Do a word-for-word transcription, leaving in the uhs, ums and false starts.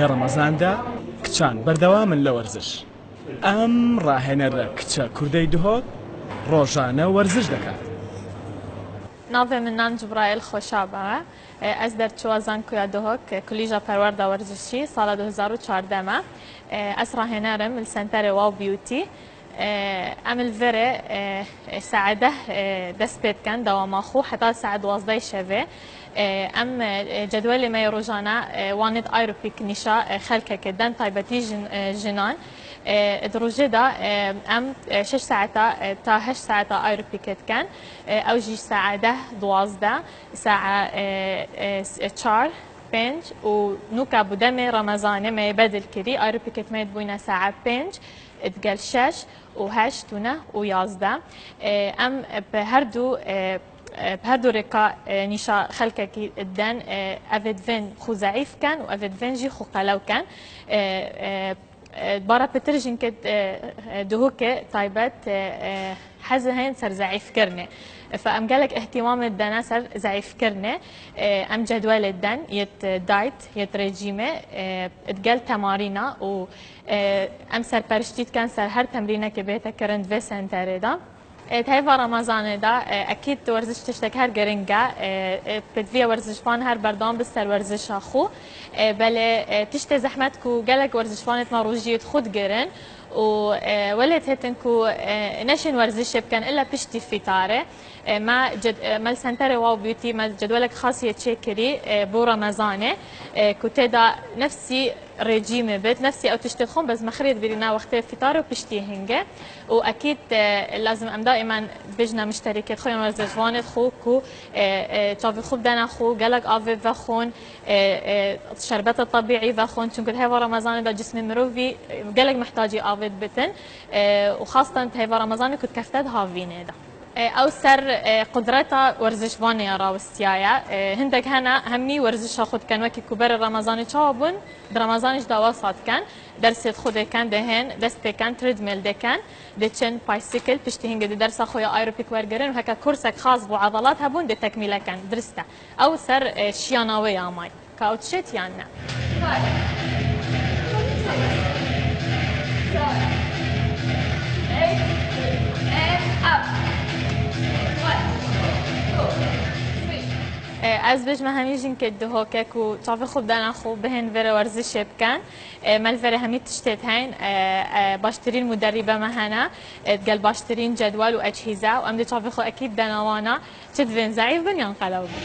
لە ڕەمەزاندا کچان بەردەوامن لە وەرزش. ئەم ڕاهێنەرە کچە کوردەی دهۆک ڕۆژانە وەرزش دەکات. Navê min Nan Cibrail Xoşaba e. Ez derçiwa Zankoya Duhok, Kulîja Perwerda Werzişî, sala du hezar û çardeh me. Ez rahêner im li Senterê Wow Beauty. Em li vê rê saet deh dest pê dikin dewama xwe heta saet duwazdeh şevê. Em cedwelê me yê rojane wanê di aerobîk nîşa xelkekê den taybetî jin, jinan. Di rojê de em şeş saeta ta heşt saeta aerobîkê dikin. Ew jî saet deh, duwazdeh, saet çar, pênc û nûka bi demê Remezanê me yê bedil kirî. Aerobîkê me yê dibûyne saet pênc, digel şeş û heşt û neh û yazdeh. Em bi her du, bi her du rêka nîşa xelkekî den, ev ê divên xwe zeîf ken û ev ê divên jî xwe qelew ken. Bara pitir jinkê Duhokê taybet hez heyên ser zeîfkirinê. Fe em gelek îhtîmamê dene ser zeîfkirinê. Em cedwelê den yêt diet, yêt rejîmê, digel temarîna û em serperiştî dikin ser her temrînekê bête kirin di vê senterê de. Di heyva Remezanê de, e, ekîd werziş tiştek her giring e. E, e, pêdiviya werzişvan her berdewam bi ser werzişa xwe. E, belê, e, tiştê zehmet ku gelek werzişvanê me rojiyê xwe digirin û, e, welê dihêtin ku, e, neşên werzişê bikin illa piştî fîtarê. E, me ced-, e, me li senterê Wow Beauty me cedwelek xas yê çêkirî, e, bo Remezanê, e, ku tê de nefsî rejîmê bit, nefsî ew tiştê dixwin, bes me xirê dibîrîna wextê fîtar û piştî hingê. Û ekîd, e, lazim em daîman bêjine mişterîkê xwe yan werzişvanê xwe ku, e, e, çavê xwe bidene xwe, gelek avê vexwin, e, e, şerbeta tebîî vexwin, çunku di heyva Remezanê de cismê mirovî, e, gelek mihtacî avê dibitin, e, û xastan di heyva Remezanê ku dikefte di havînê de. E, ew ser, e, qudreta werzişvanê ya rawistiyaye. E, hindek hene hemî werzişa xwe dikin, wekî ku berê Remezanê çawa bûn, di Remezanê jî dawa sa dikin. Dersê xwe dêken, dihên, dest pêken, treadmill dêken, diçin, bicycle, piştî hingê di dersa xwe ya aerobîk wergirin û heke kursek xas bo edalet hebûn, dê tekmîle ken. Dirist e. Ew ser, e, şiyana wê ya may. Ka ew dişêt yan ne? E, ez bêjme hemî jinkê Duhokê ku çavê xwe bidene xwe, bihên vê rê werzişê bikin. E, me li vê rê hemî tiştê heyîn, e, e, baştirîn muderrîbe me hene, e, digel baştirîn cedwel û echîze û em dê çavê xwe ekîd dene wana. Çi divên zeîf bin yan qelew bin?